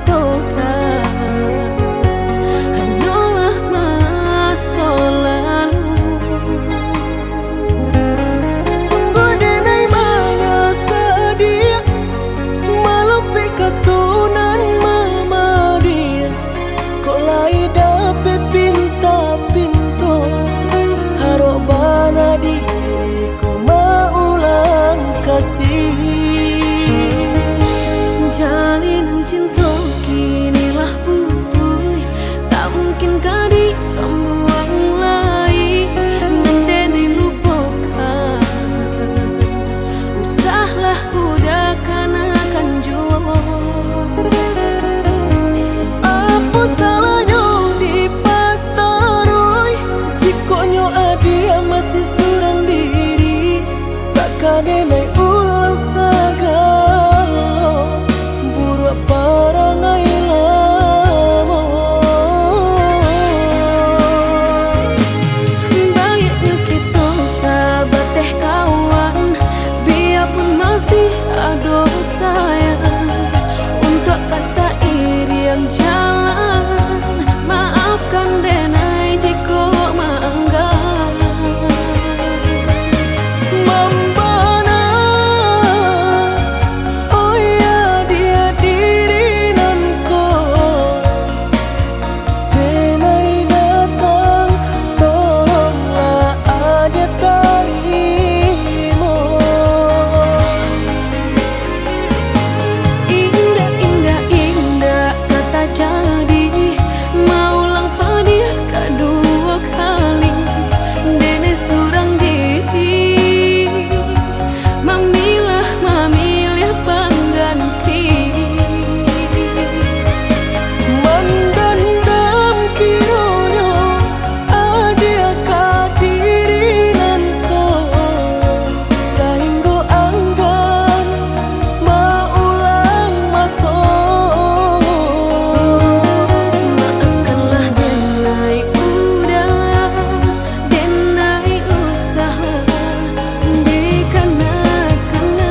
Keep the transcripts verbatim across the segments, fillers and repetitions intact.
Toka, hanyolah maso lalu. Sungguah denai manyasadiak, malompek ka tunan mamadiak. Kok lai dapek pinta-pinto, harok bana diri ko maulang kasih. Jalinan cinto kini lah putuih, tak mungkin ka disambuang lai, nan denai lupokan. Usahlah udah kanakan juo. Apo salahnyo dipataruih, jikok nyo adiak masih surang diri, tak ka denai ulang sagalo buruak parangai lamo. Baiaknyo kito sabateh kawan, biapun masih ado sayang, untuak ka sairiang jalan, maafkan denai jikok maangga. Mambana, oh ya, dia diri nan ko. Denai datang, tolonglah adiak tarimo. Indak, indak, indak ka tajadi maulang padiah kaduo kali. Denai surang diri mamilah, mamiliah pangganti. Mandandam kironyo adiak ka diri nan ko, sainggo anggan maulang maso. Maafkanlah denai udah, denai usah dikana-kana.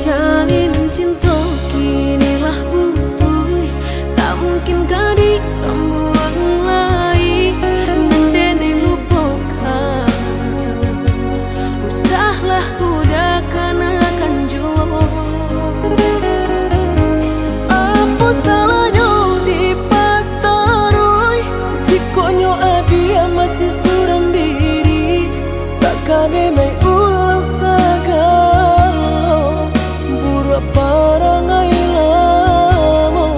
Jalin cinto kini lah putuih, tak mungkin ka disambuang lai. Nan denai lupokan, usahlah udah kanakan juo. Apo salahnyo dipataruih, jikok nyo adiak masih surang diri, tak ka denai ulang sagalo buruak parangai lamo.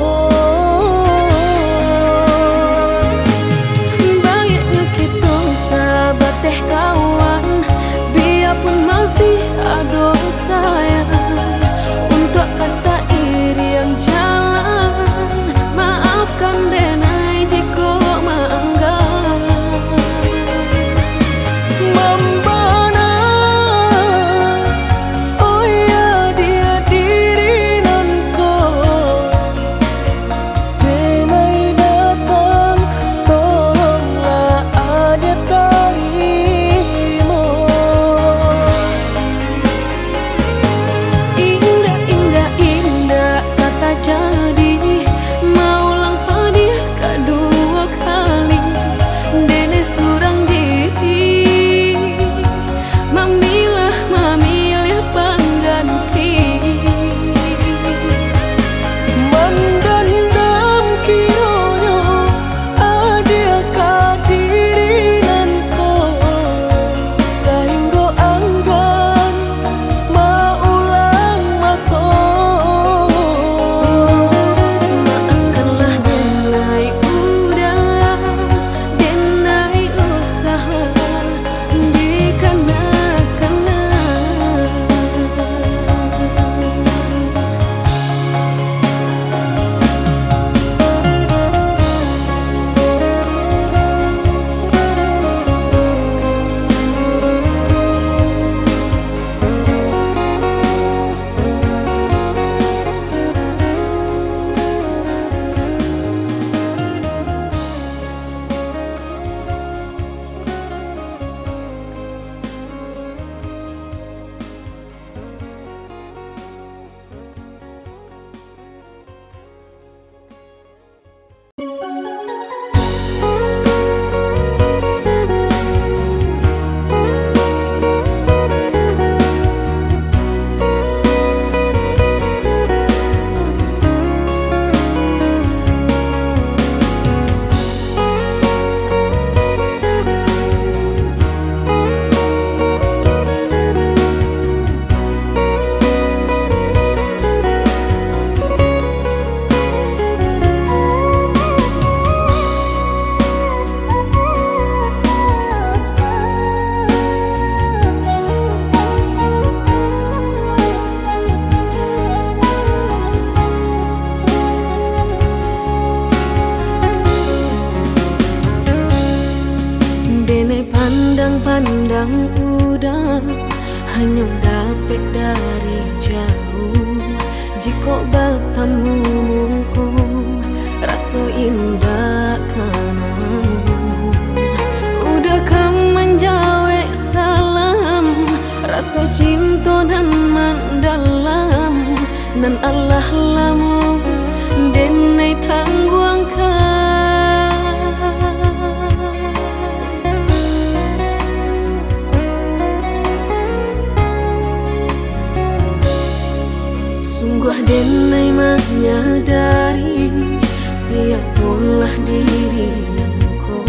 Baiaknyo kito sabateh kawan, biapun masih ado sayang, untuak ka sairiang jalan, maafkan denai jikok maangga. Mambana, Pandang-pandang udah hanyo dapek dari jauah. Jikok batamu muko, raso indak ka namuah. Udah ka manjawek salam, raso cinto nan mandalam, nan alah lamo denai tangguangkan. Sungguah denai manyadari, siapolah diri nan ko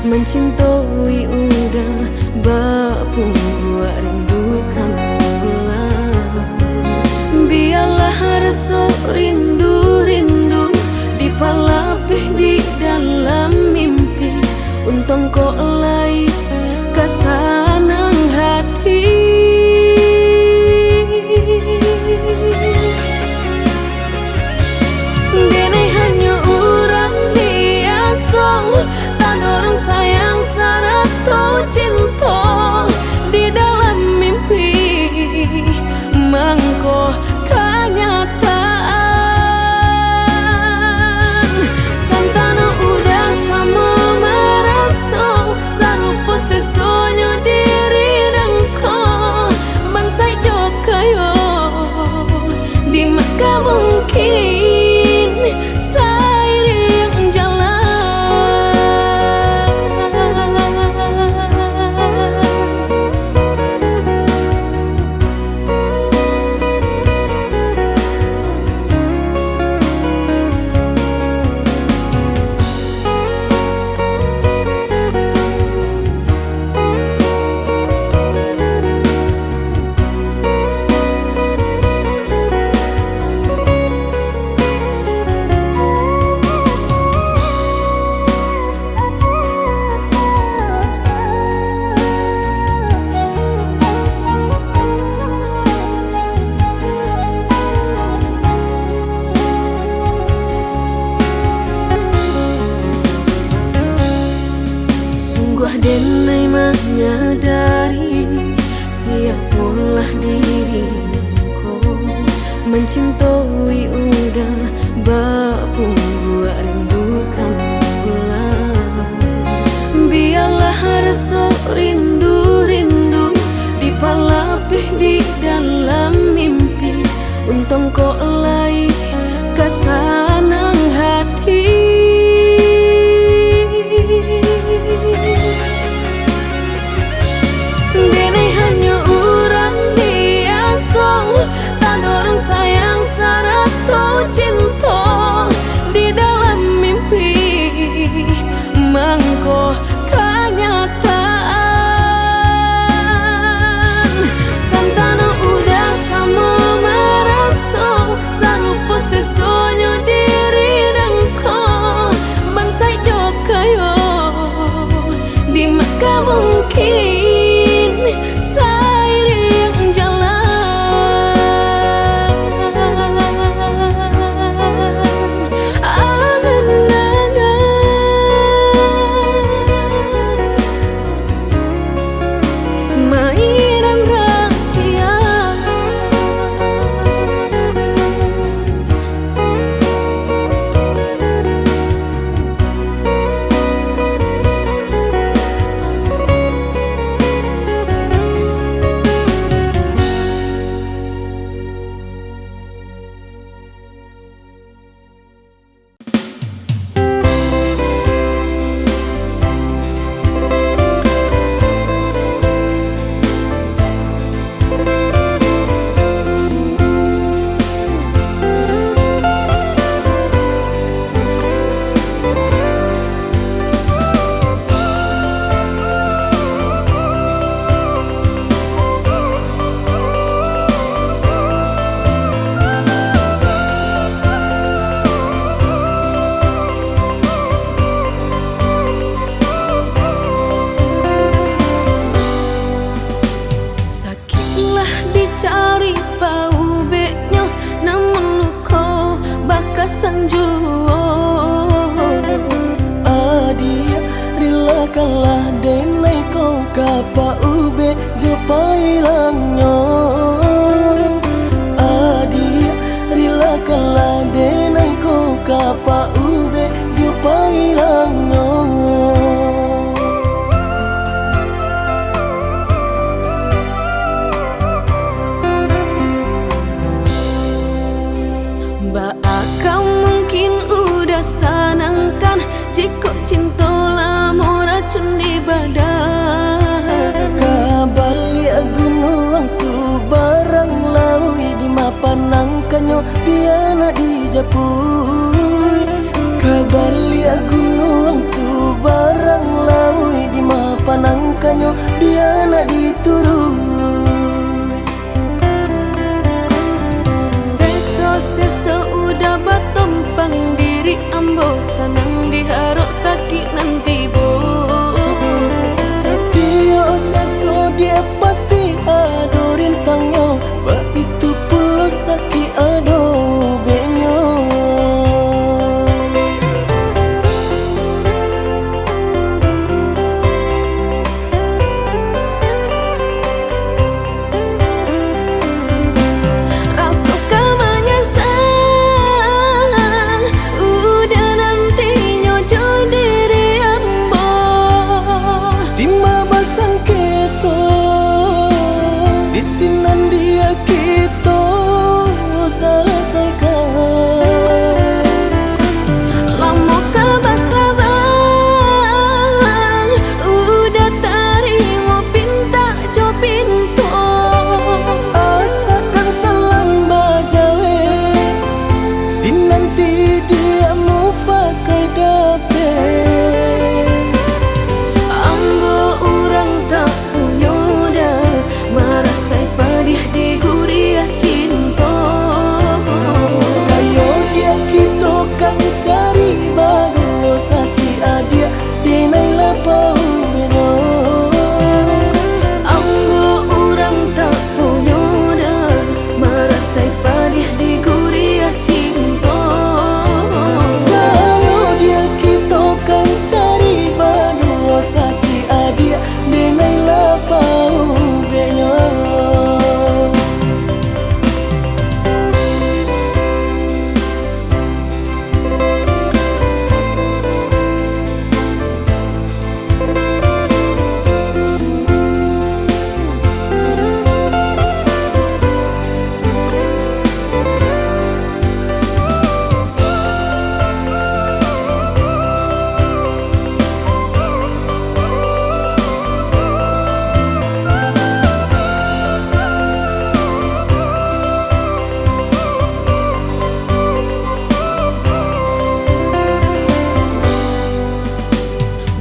mancintoi udah bak pungguak rindukan pulang. Bialah raso rindu-rindu dipalapeh di dalam mimpi, untuang kok lai ka sanang hati. Denai hanyo urang biaso, tando rang sayang sarato cinto di dalam mimpi, mangko kanyataan. Santano udah samo maraso, sarupo sesonyo diri nan ko, bansaik jo kayo, di ma ka mungkin sairing jalan. Sungguah denai manyadari, siapolah diri nan ko mancintoi udah bak pungguak rindukan pulang. Bialah raso rindu-rindu dipalapeh di dalam mimpi, untuang kok lai ka sanang hati. Denai hanyo urang biaso, tando rang sayang sarato cinto di dalam mimpi, mangko kanyataan. Santano udah samo maraso, sarupo sesonyo diri nan ko, bansaik jo kayo, di ma ka mungkin sairing jalan. Angan-angan mainan rahsia. Sakik lah dicari paubeknyo, namun luko bakasan juo. Adiak, rilakanlah denai ko Ka paubek jo pailangnyo, adiak, rilakanlah denai ko ka paubek jo pailangnyo. Baa ka mungkin Uda sanangkan, jikok cinto lamo racun di badan. Ka baliak gunuang subarang lauik, dima panangkannyo bia nak dijapuik. Ka baliak gunuang subarang lauik, dima panangkannyo bia nak dituruik. Seso-seso Uda batompang, diri ambo sanang, diharok sakik nan tibo. Satiok seso diak pasti ado rintangnyo, baitu pulo sakik ado ubeknyo. Raso ka manyasal, Uda nantinyo jo diri ambo. Dima basangketo, di sinan diak kito salasaikan. Lamo ka basabang, Uda tarimo pintak jo pinto. Asakan salam bajawek, dinanti diak mufakai dapek. Ambo urang tak punyo Uda, marasai padiah di guriah cinto. Kayo diak kito kan cari baduo, sakik adiak, denai lapau beno. Ambo urang tak punyo Uda, marasai padiah di guriah cinto. Kayo diak kito kan cari baduo, sakik adiak, denai lapau ubeknyo.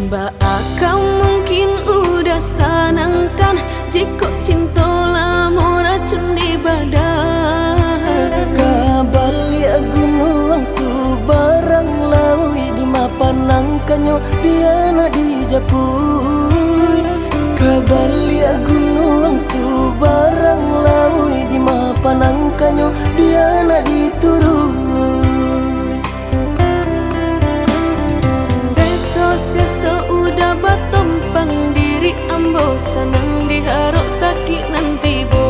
Baa ka mungkin Uda sanangkan, jikok cinto lamo racun di badan. Ka baliak gunuang subarang lauik, dima panangkannyo bia nak dijapuik. Ka baliak gunuang subarang lauik, dima panangkannyo bia nak dituruik. Seso-seso Uda batompang, diri ambo sanang, diharok sakik nan tibo.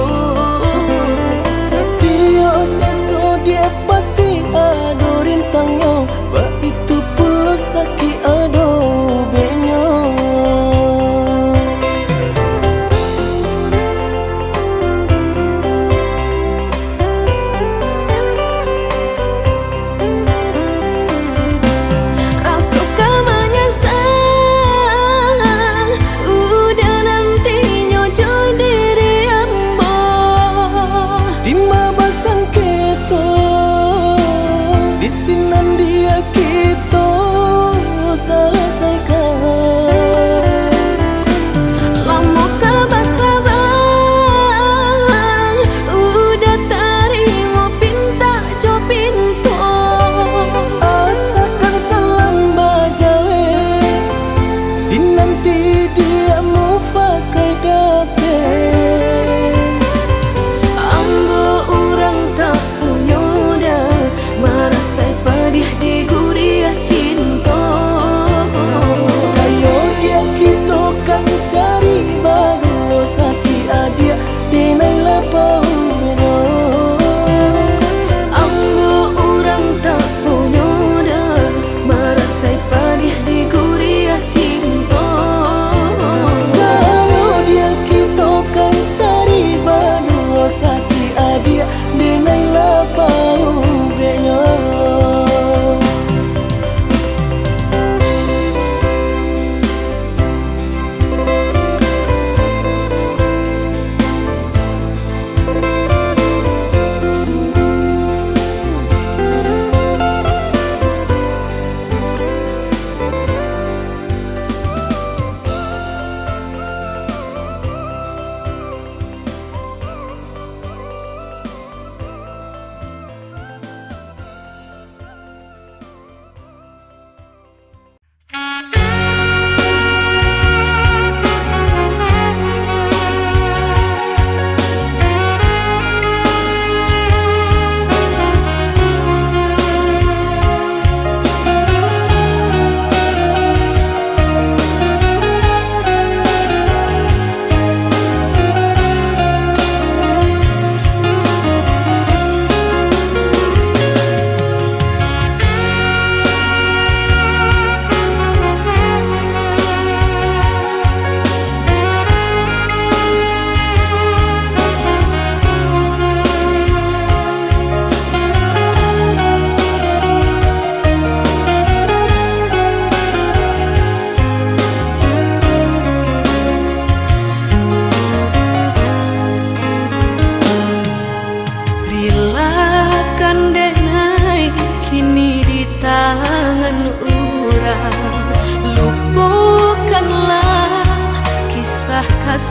Satiok seso diak pasti ado rintangnyo, baitu pulo sakik ado ubeknyo.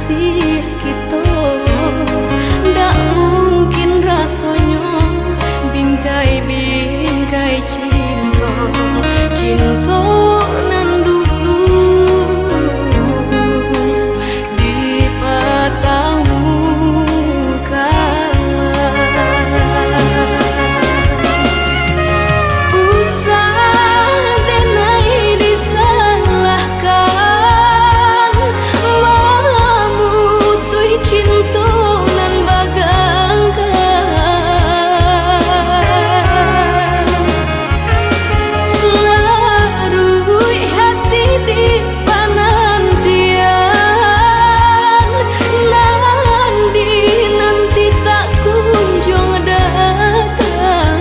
Kasih kito, ndak mungkin rasonyo bingkai-bingkai cinto, cinto nan dulu dipatamukan. Usah denai disalahkan, mamutuih cinto nan bagangkan. Laruik hati di panantian, nan dinanti tak kunjuang datang.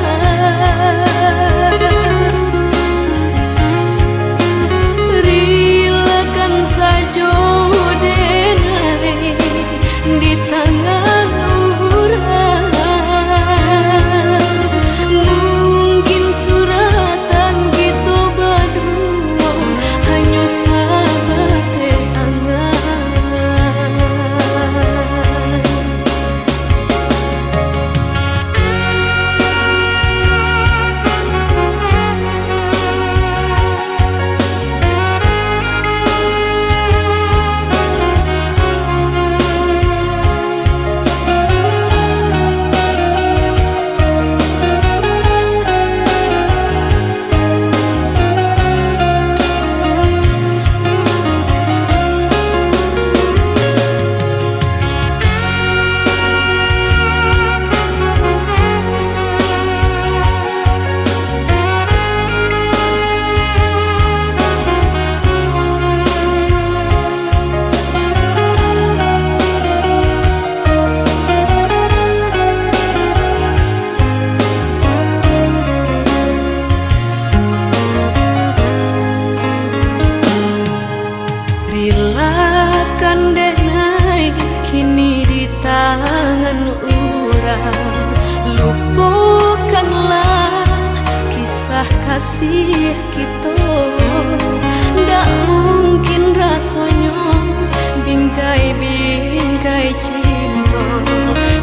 Rilakan sajo denai di tangan urang. Mungkin suratan kito baduo hanyo sabateh angan. Rilakan denai kini di tangan urang, lupokanlah kisah kasih kito. Ndak mungkin rasonyo bingkai-bingkai cinto,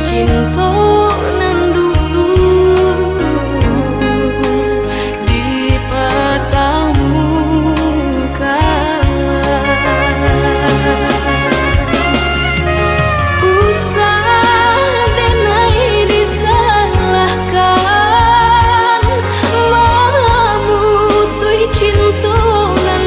cinto nan dulu dipatamukan. Usah denai disalahkan, mamutuih cinto nan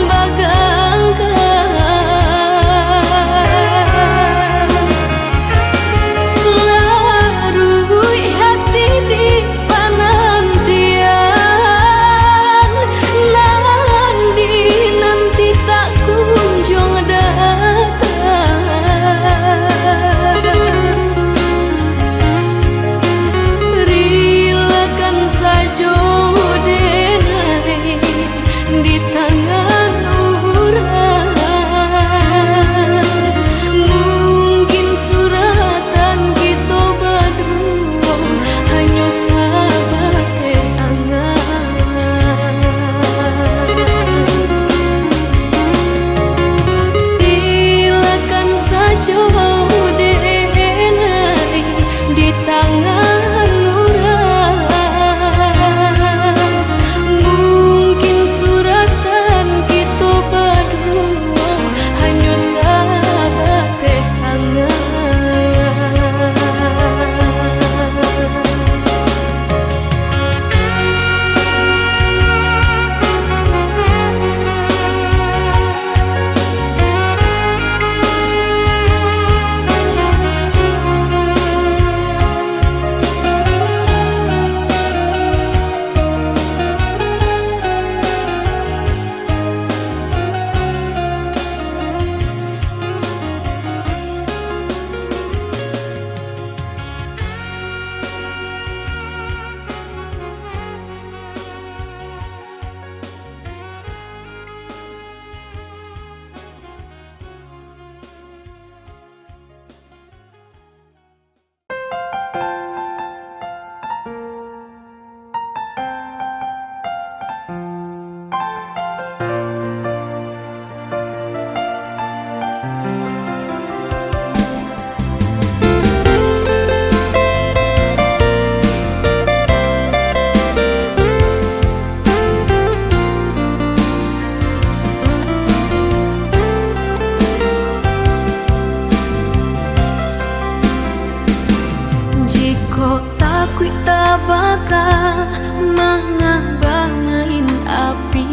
Apakah mangaba main api,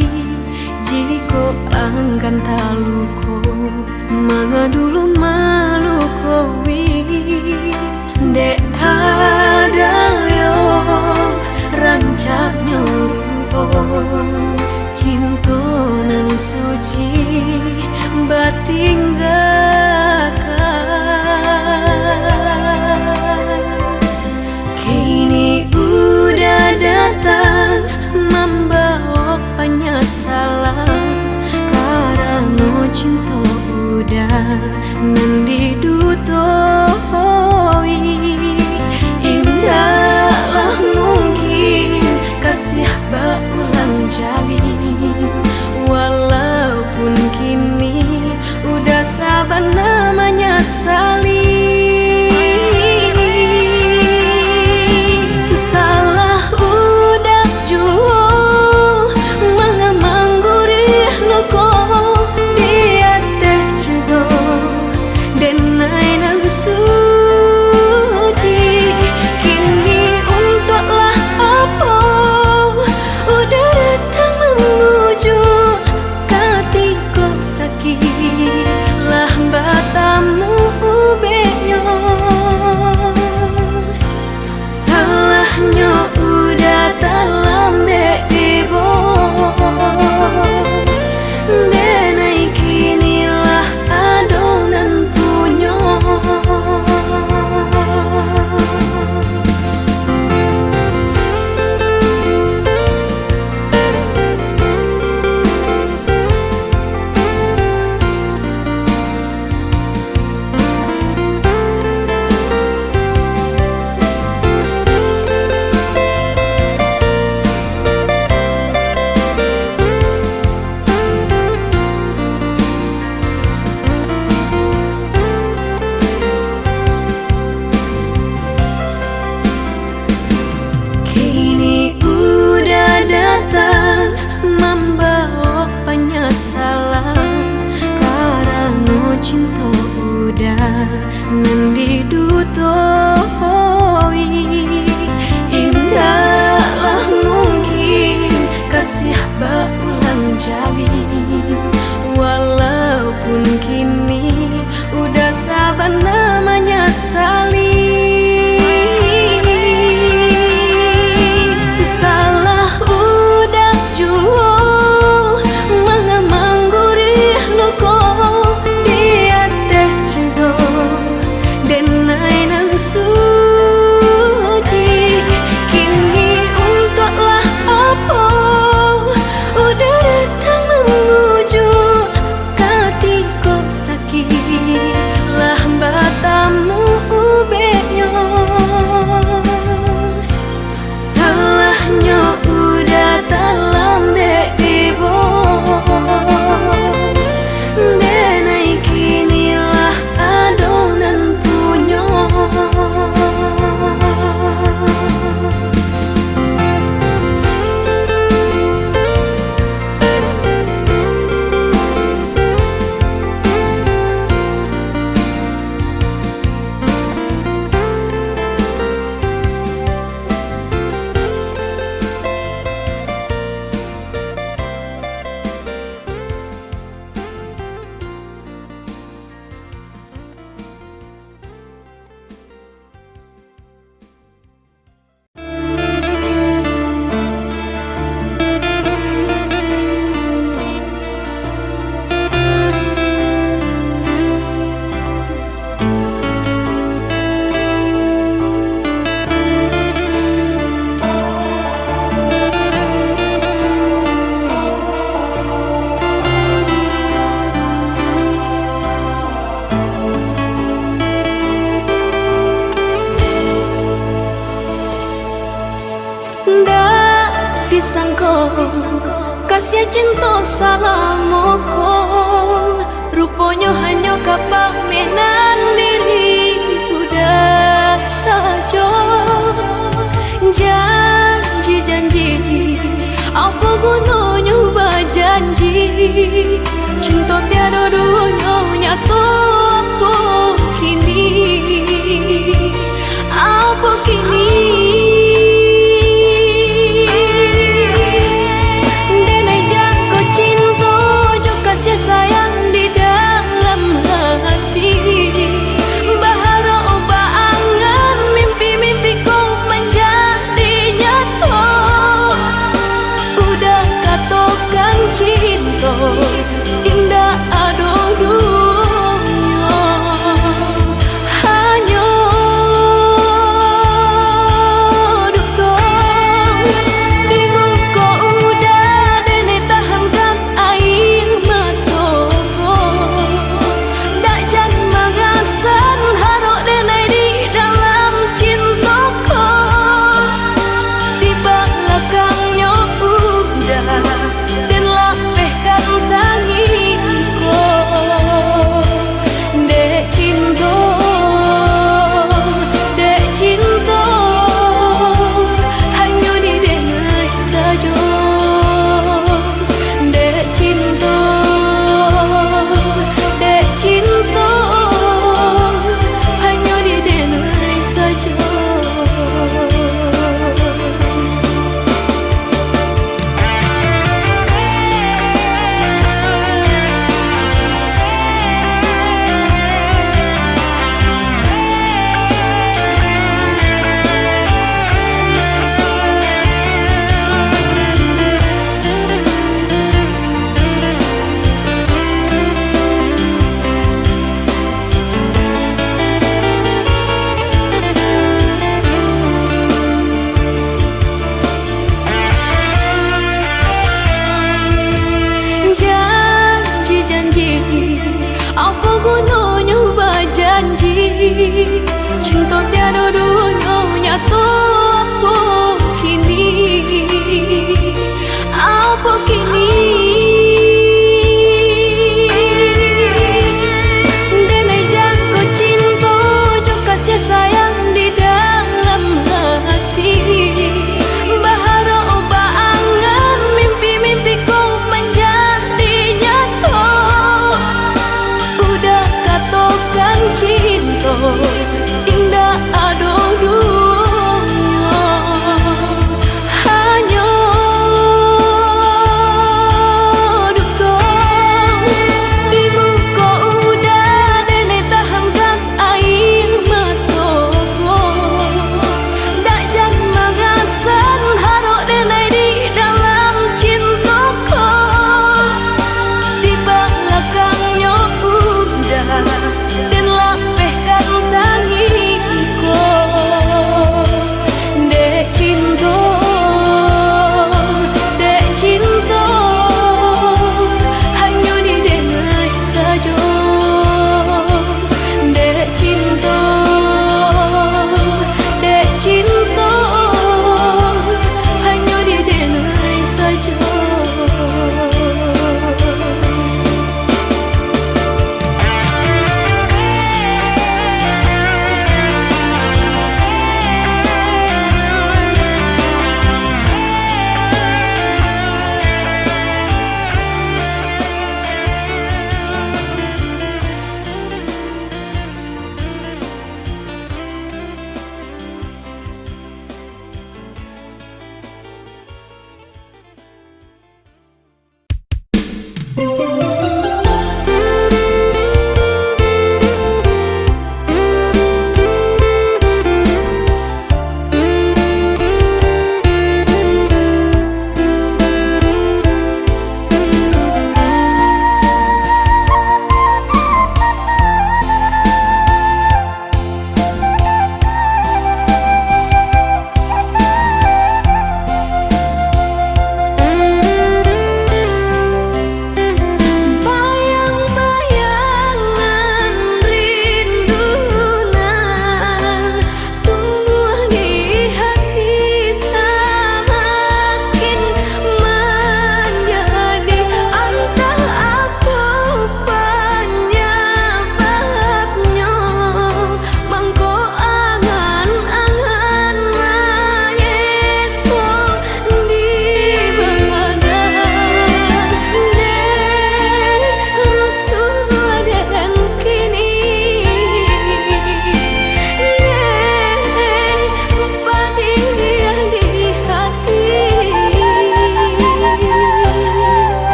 jikok anggan taluko, manga dulu malukoi? Dek tadayo rancaknyo rupo, cinto nan suci batinggakan. Kini udah datang mambawa panyasalan, karano cinto udah nan didutoi. Indaklah mungkin kasiah baulang jalin, walaupun kini udah sabana manyasali. Salah udah juo, manga manggurih luko di ateh cinto, denai nan suci. Kini untuaklah apo, udah datang mamuju, katiko sakik lah batamu ubeknyo. Salahnyo udah talambek tibo, denai kini lah ado nan punyo. Kini udah datang mambawa panyasalan, karano cinto udah nan didutoi. Indaklah mungkin kasiah baulang jalin, walaupun kini udah sabana manyasali. Salah udah juo, manga manggurih luko di ateh cinto, denai nan suci. Kini untuaklah apo, udah datang mamuju, katiko sakik lah batamu ubeknyo. Salahnyo udah talambek tibo, denai kini lah ado nan punyo. Ndak disangko, kasiah cinto salamo ko, ruponyo hanyo ka pamenan diri udah sajo. Janji-janji, apo gunonyo bajanji? Cinto tiado duonyo, nyato apo kini? Apo kini?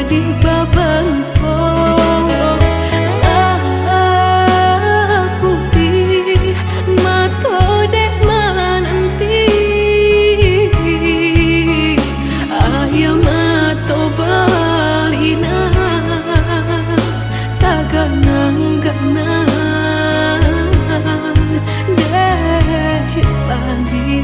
Di babanso, ah, putih mato dek mananti, aia mato balina taganang-ganang dek padi.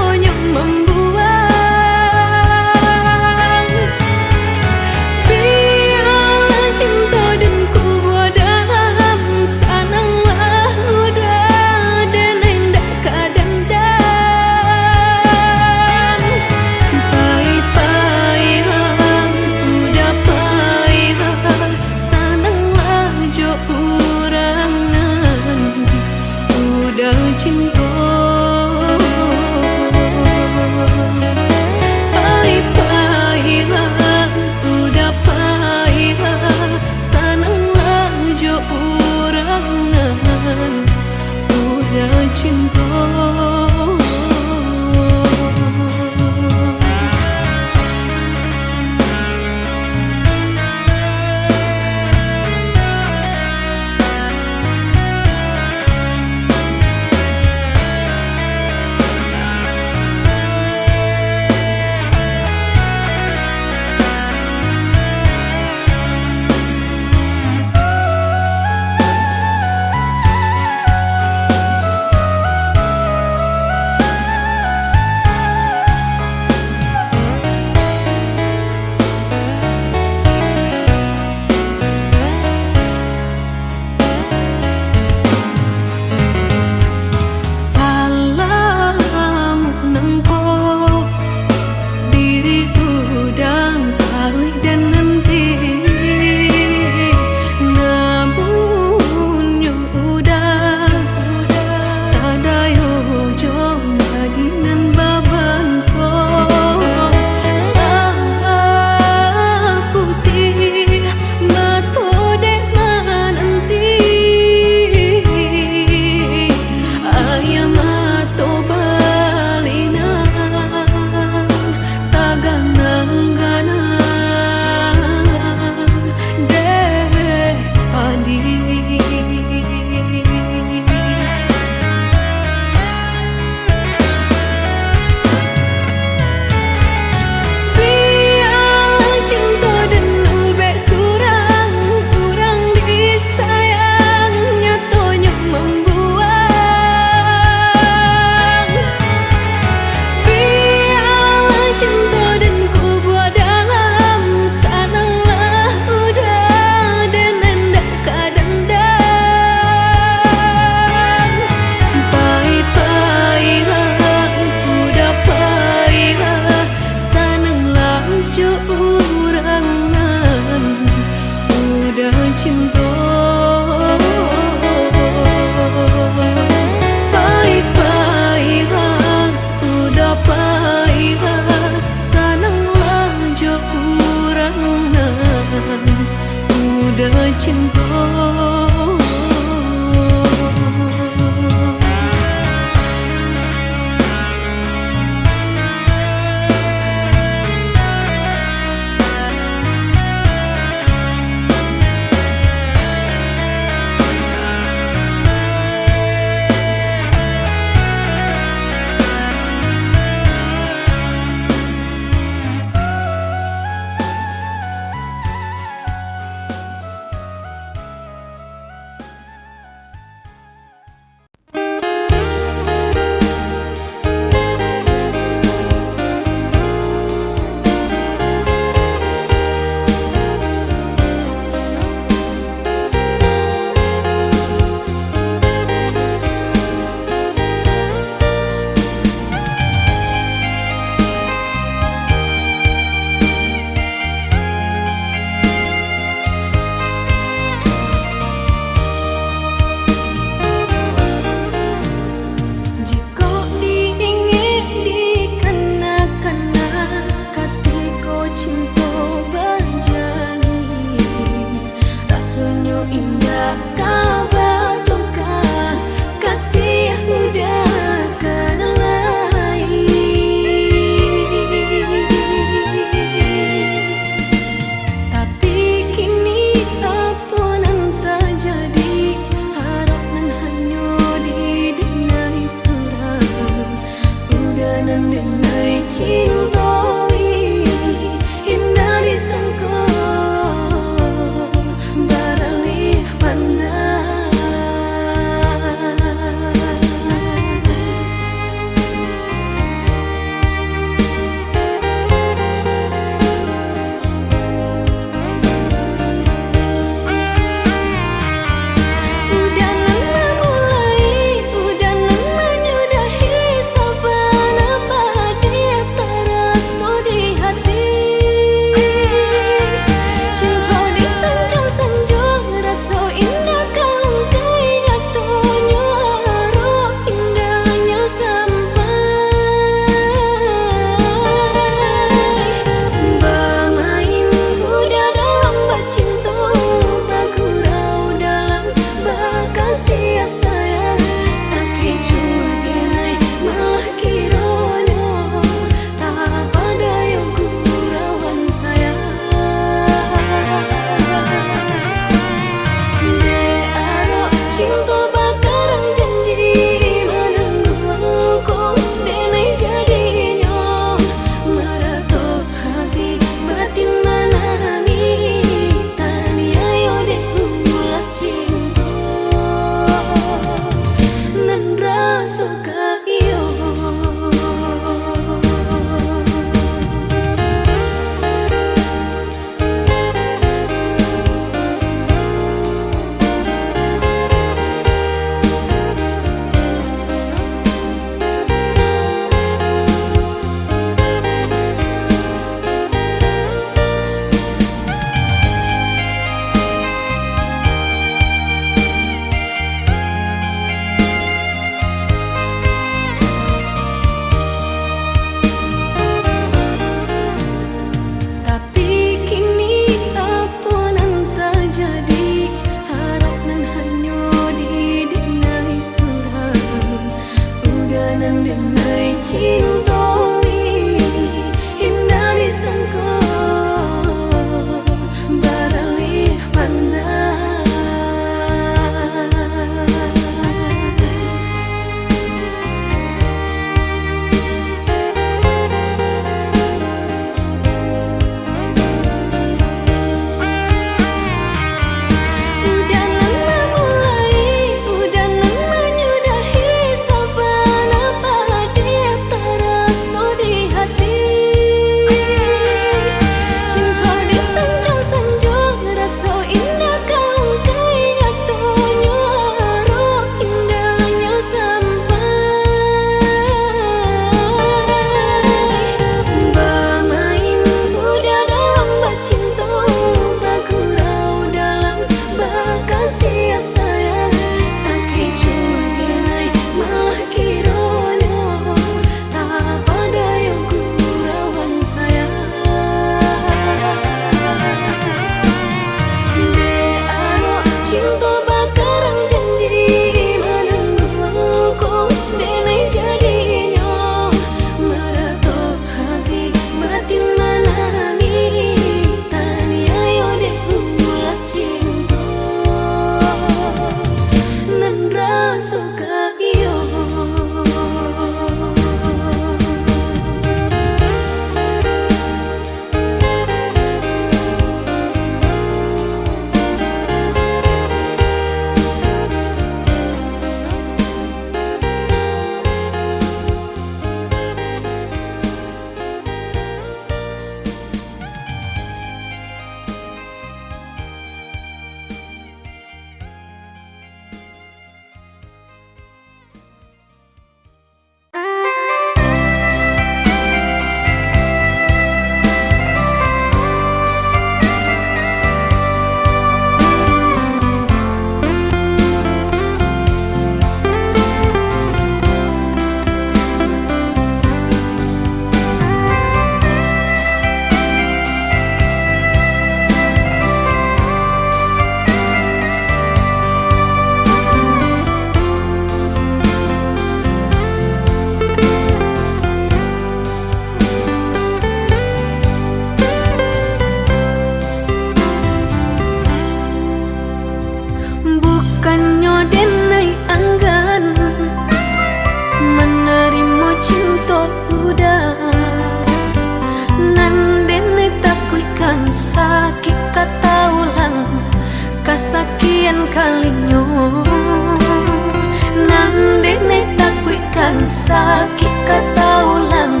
Sakik ka taulang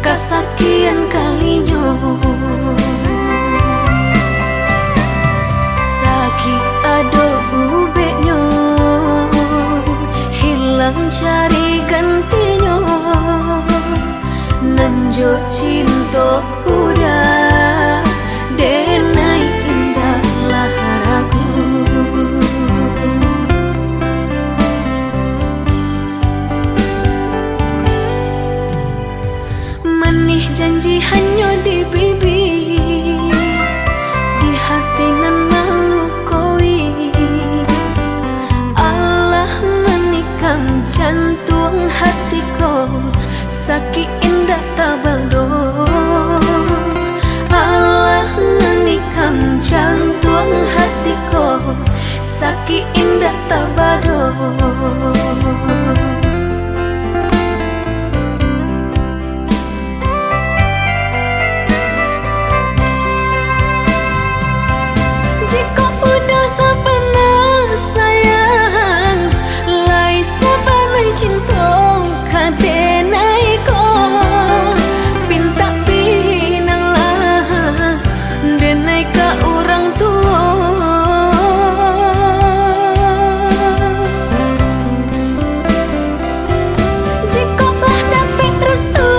kasakian kalinyo. Sakik ado ubeknyo, hilang cari gantinyo. Nan jo cinto udah, denai indak lah ragu. Manih janji hanyo di bibia, di hati nan malukoi. Alah manikam jantuang hati ko, sakik indak taba doh. Alah manikam jantuang hati ko, sakik indak taba doh. Jikok udah sabana sayang, lai sabana cinto ka denai ko, pintak pinanglah denai ka urang tuo. Jikok lah dapek restu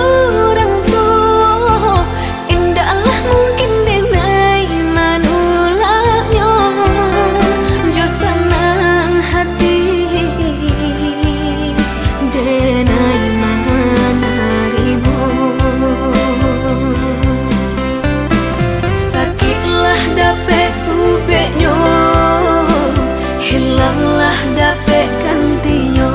urang tuo, indaklah mungkin denai manulaknyo. Jo sanang hati denai manarimo. Sakiklah dapek ubeknyo, hilanglah dapek gantinyo.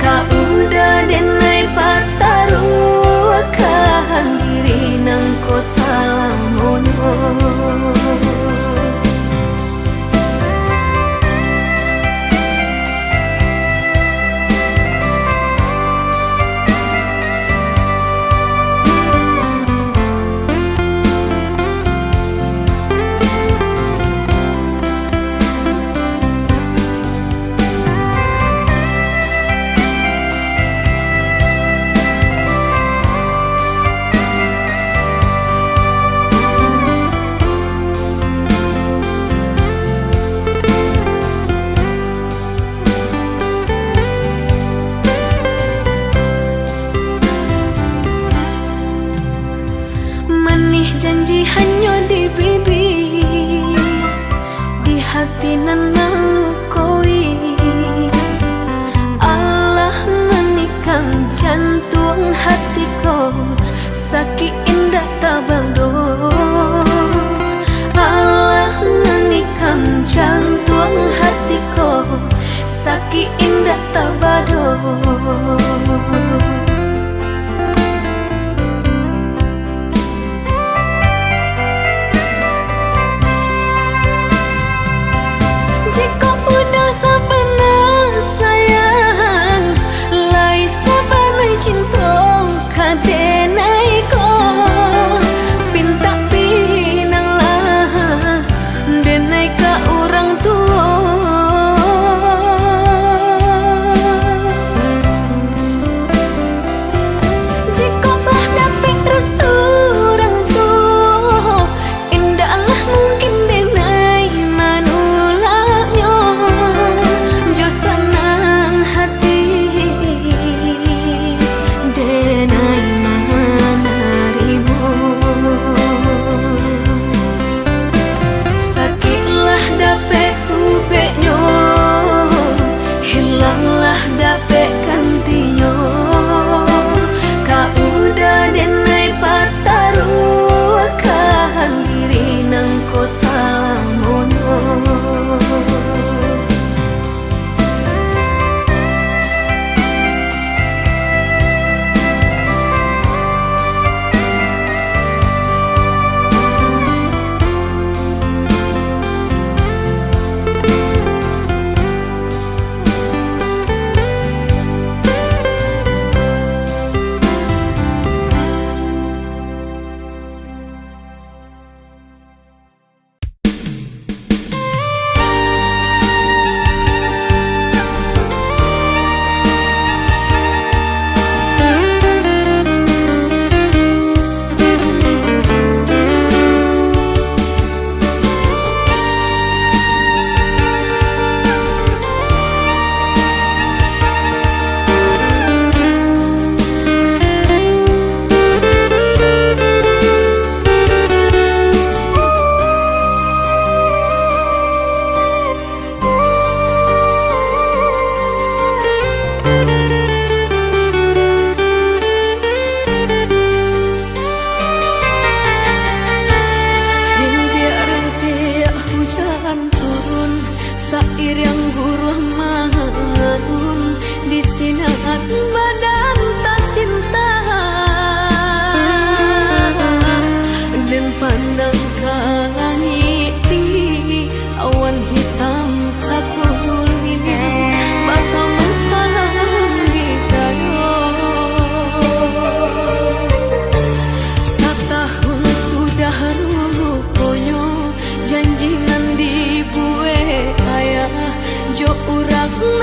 Ka udah denai pataruahkan diri nangko salamonyo. Manih janji hanyo di bibia, di hati nan malukoi. Alah manikam jantuang hati ko, sakik indak taba doh. Alah manikam jantuang hati ko, sakik indak taba doh. Jikok udah sabana sayang, lai sabana cinto ka denai ko,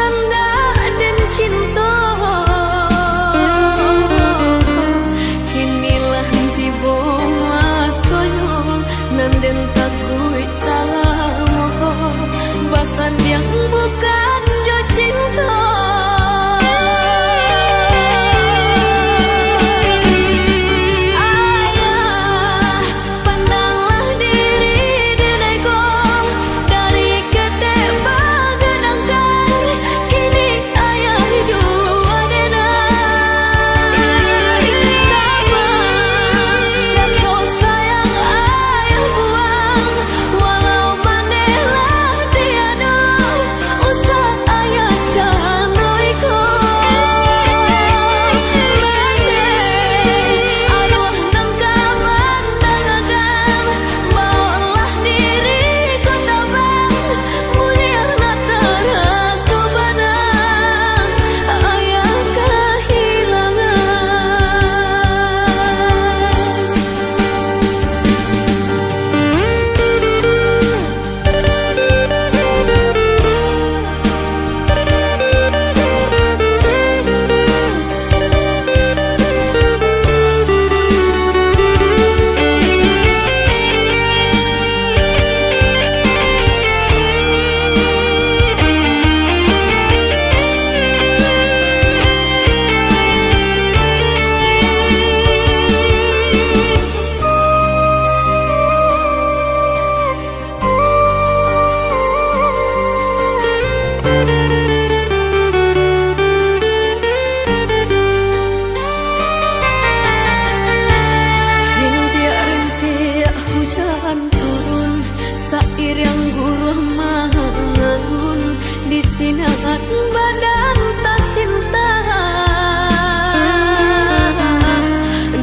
Ndak den cinto, kini lah tibo masonyo, nan den takuik salamo ko, basandiang bukan jo cinto. Ayah, pandanglah diri den ai ko, dari ketek bagadangkan, kini ayah jua den ai. Raso sayang ayah buang, walau maneh lah tiado, usah ayah candoi ko. Maneh, aduah nan ka mandangakan, baoklah diri ko tabang, buliah nak taraso bana, ayah kahilangan. Rintiak-rintiak hujan turun, sairiang guruah mangalun, di sinan badan tasintak.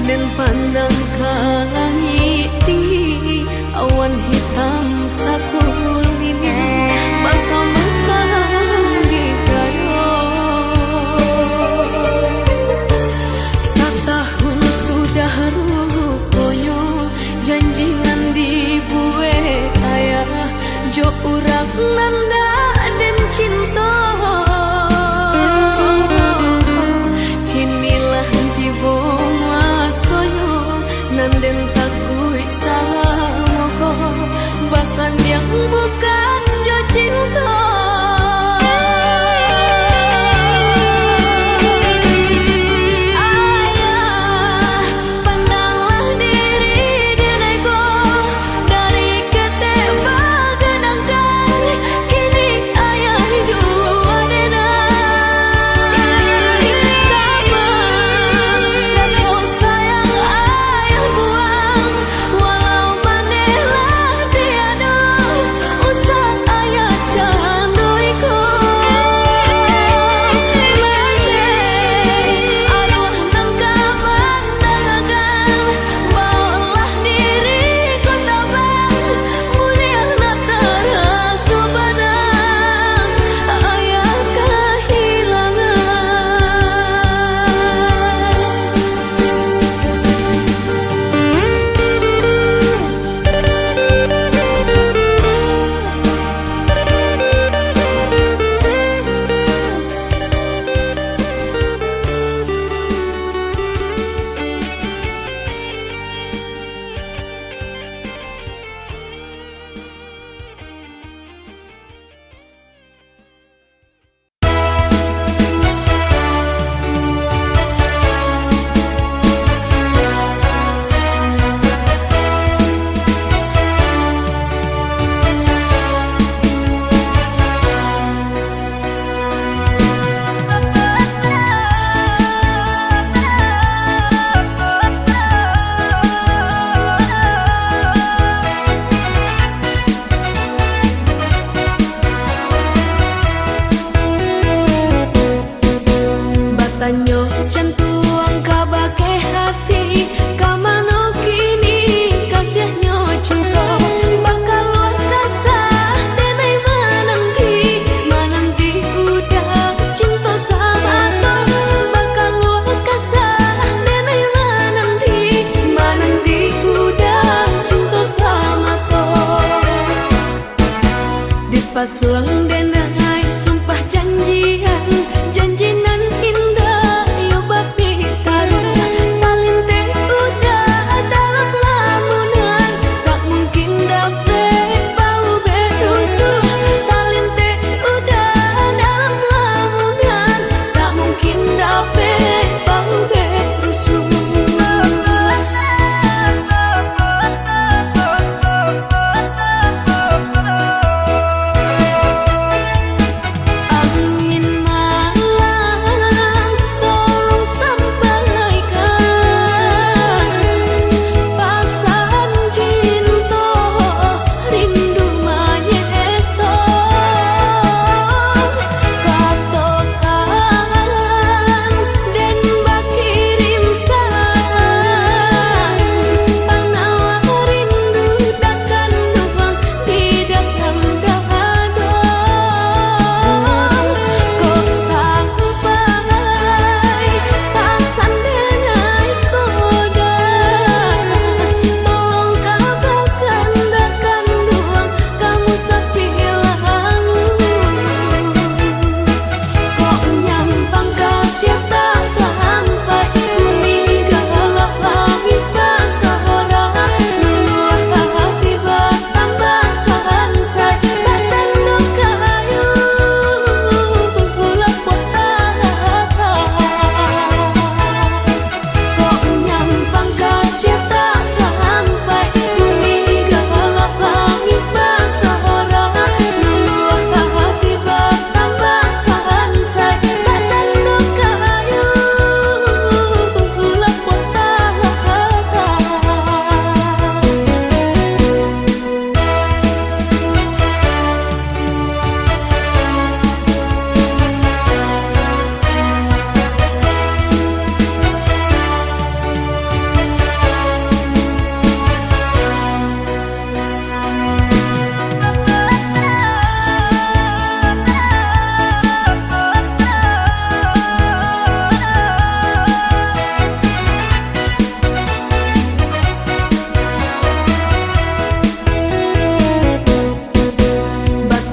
Den pandang ka langik tinggi, awan hitam sakuliliang, batambah-tambah di gayo. Satahun sudah ruponyo, janji nan dibuek ayah jo urang nan dak den cinto. Kini lah tibo masonyo, nan den takuik salamo ko, basandiang bukan jo cinto. Ayah, pandanglah diri den ai ko, dari ketek bagadangkan, kini ayah jua den ai. Tabang raso sayang ayah buang, walau maneh lah tiado, usah ayah candoi ko. Maneh, aduah nan ka mandangakan, baoklah diri ko tabang, buliah nak taraso bana, ayah kahilangan. Batanyo jantuang kabake hati, ka mano kini kasiahnyo cinto? Bakaluah kasah denai mananti, mananti budak cinto samato. Bakaluah kasah denai mananti, mananti budak cinto samato. Dipasuang denai sumpah janji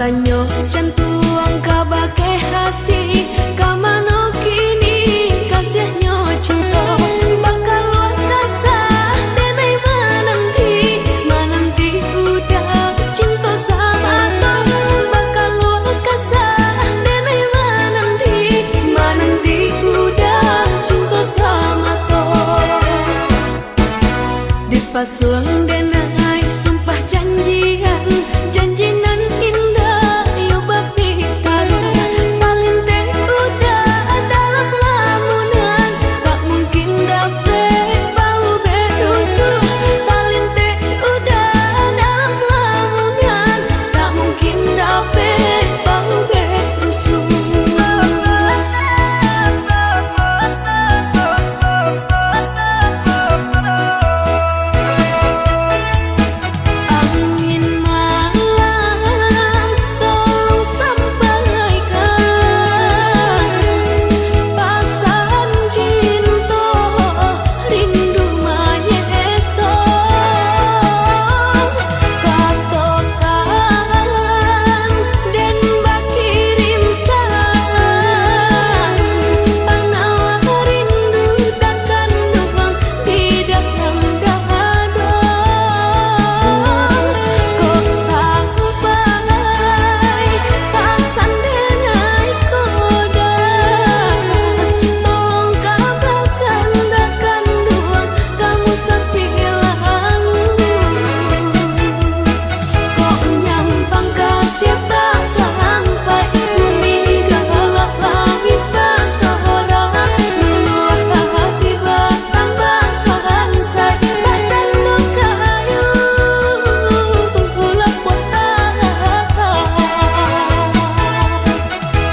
Tanyo jantuang ka bakeh hati, ka mano kini kasiahnyo cinto? Bakaluah kasah denai mananti, mananti udah cinto samato. Bakaluah kasah denai mananti, mananti udah cinto samato. Dipasuang denai sumpah janjian, janji nan indak iyo bapikara. Talinteh udah dalam lamunan, tak mungkin dapek baubek rusuh. Talinteh udah dalam lamunan, tak mungkin dapek baubek rusuh. Angin malam, tolong sampaikan pasan cinto, rindu manyesong. Katokan den bakirim salam, panawa rindu takanduang di dalam dado. Kok sampai pasan denai koda, tolong kabakan takanduang kamu sapi lalu. Kok nyampang kasiah tak sampai, bumi galak langik basorak, luluah hati batambah sansai, batando kayu lapok.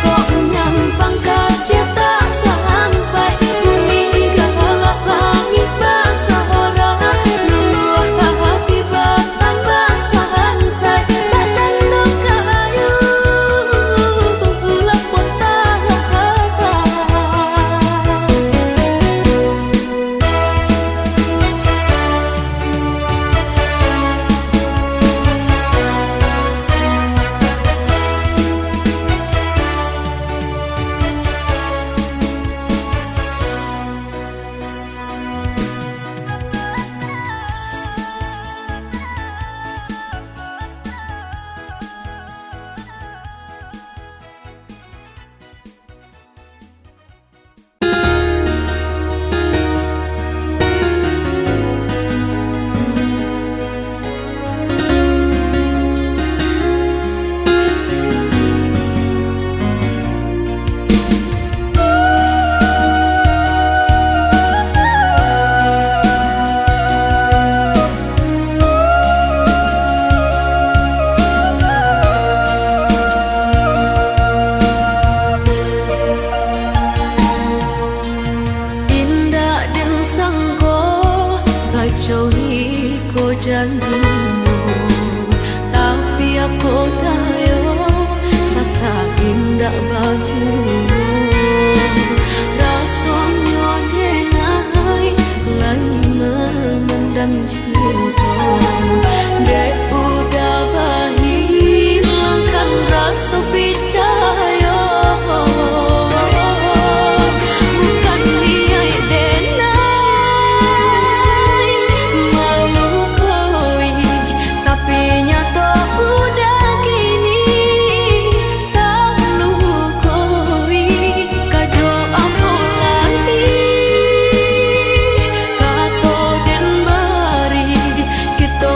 Kok nyampang kasiah tak sampai, bumi galak langik basorak, luluah hati batambah sansai, batando kayu lapok. Indak den sangko, kacau iko jadinyo. Tapi apo dayo, sasak indak baguno. Rasonyo denai lai mamandang cinto, dek udah bahilangkan raso picayo. Bukan niaik denai malukoi, tapi nyato udah kini talukoi. Kajo ambo lali, kato den bari, kito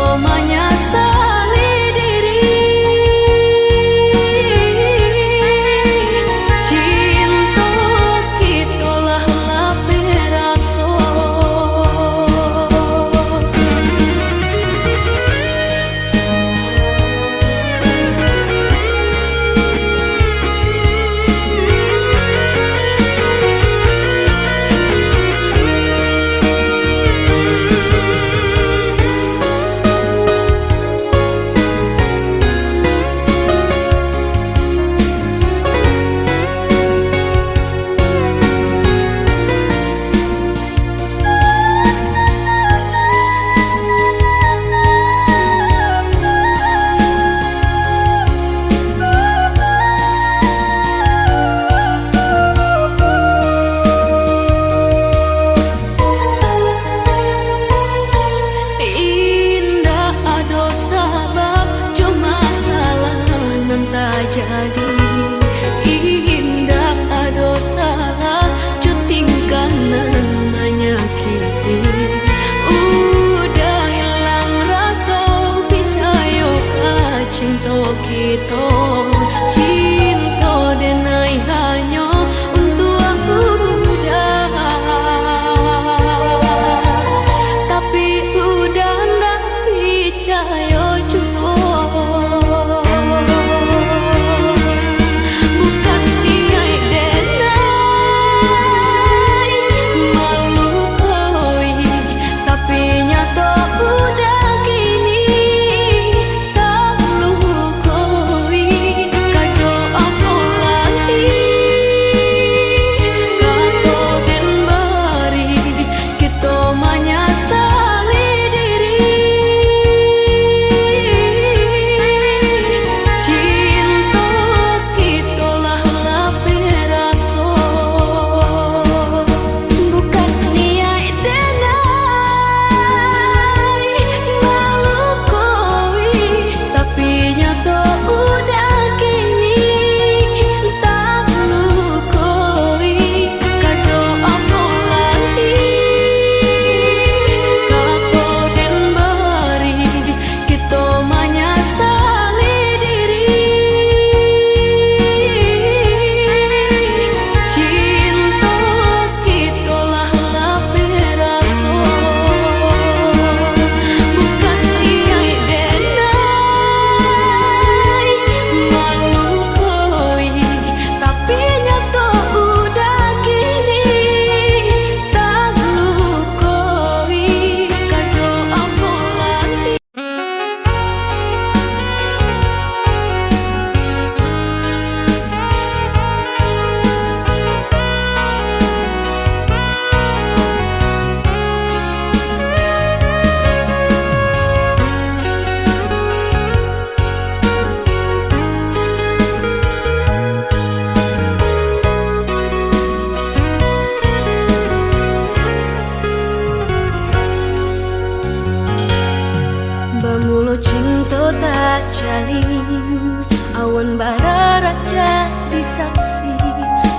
Jalin awan bararak jadi saksi,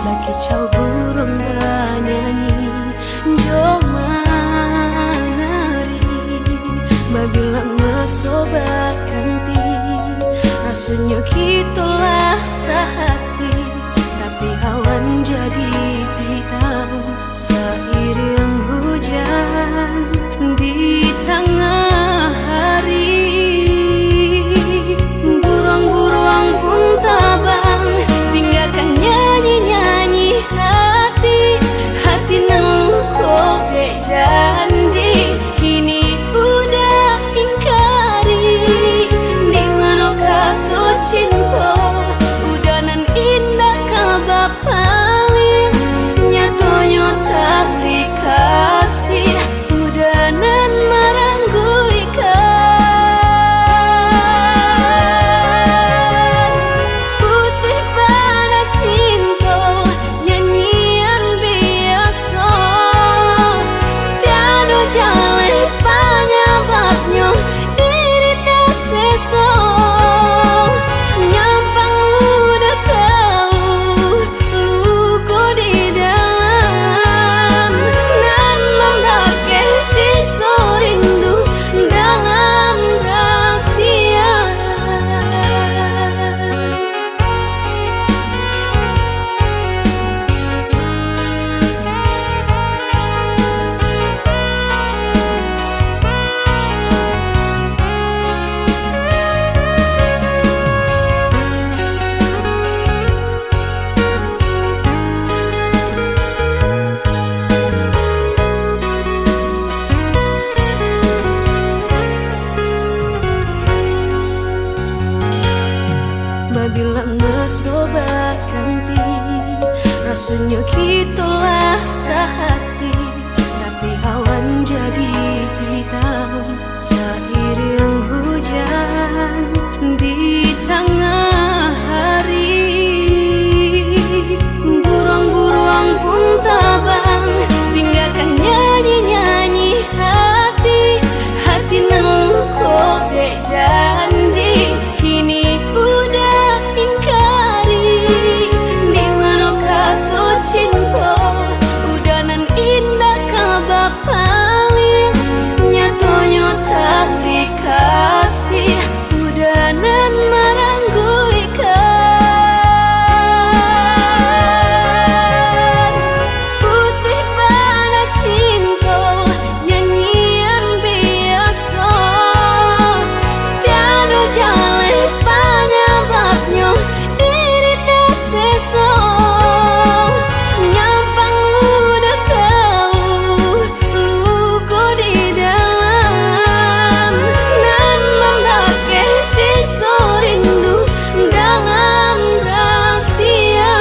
bakicau buruang banyanyi jo manari. Babilang meso bakanti, rasonyo kito lah sahati, tapi awan jadi itam. Sairiang hujan di tangah hari, buruang-buruang pun tabang, tinggakan nyanyi-nyanyi hati. Hati nan luko dek janji, kini udah ingkari. Di mano kato cinto, udah nan indak ka bapaling. Nyatonyo tali kasih, udah nan marangguikan. Putih bana cinto, nyanyian biaso, tiado jaleh panyababnyo, diri taseso. Nyampang udah tau, luko di dalam, nan mambakeh siso rindu dalam rahasia. Babilang meso bakanti, rasonyo kito lah sahati, tapi awan jadi itam. Sairiang hujan di tangah hari, buruang-buruang pun tabang, tinggakan nyanyi-nyanyi hati. Hati nan luko dek janji, kini udah ingkari. Di mano kato cinto, udah nan indak ka bapaling. Nyatonyo tali kasih, udah nan marangguikan. Putih bana cinto, nyanyian biaso, tiado jaleh panyababnyo, diri taseso. Nyampang udah tau, luko di dalam, nan mambakeh siso rindu dalam rahasia.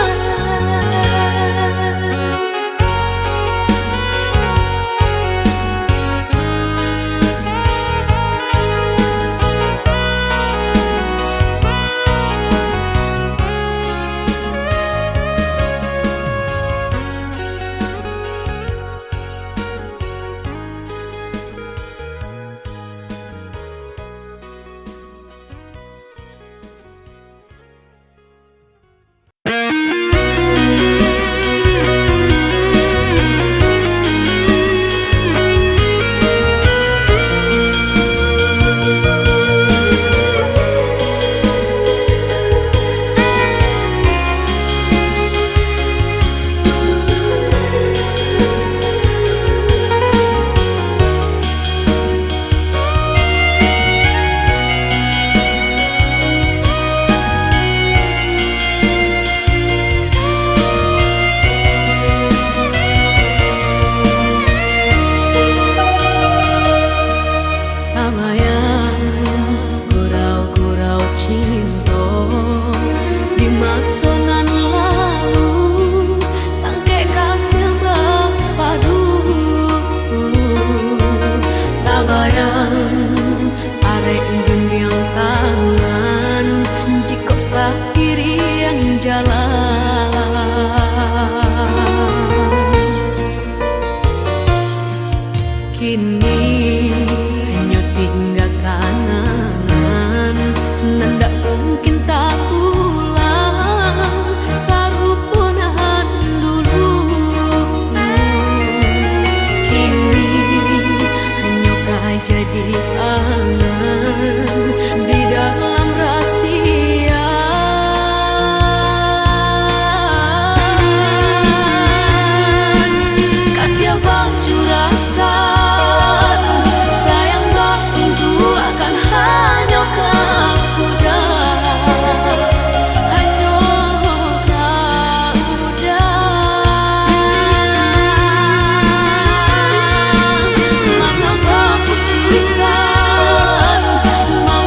Tabayang gurau-gurau cinto di maso nan lalu, sangkek kasiah bapadu. Tabayang arek gangguan tangan, jikok sairiang jalan. Kini nyo tinggakan Angan di dalam rahsia. Kasih abang curahkan, sayang bak tunjukkan hanya ka udah, hanya ka udah. Mangapa putuihkan, mau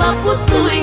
Putuih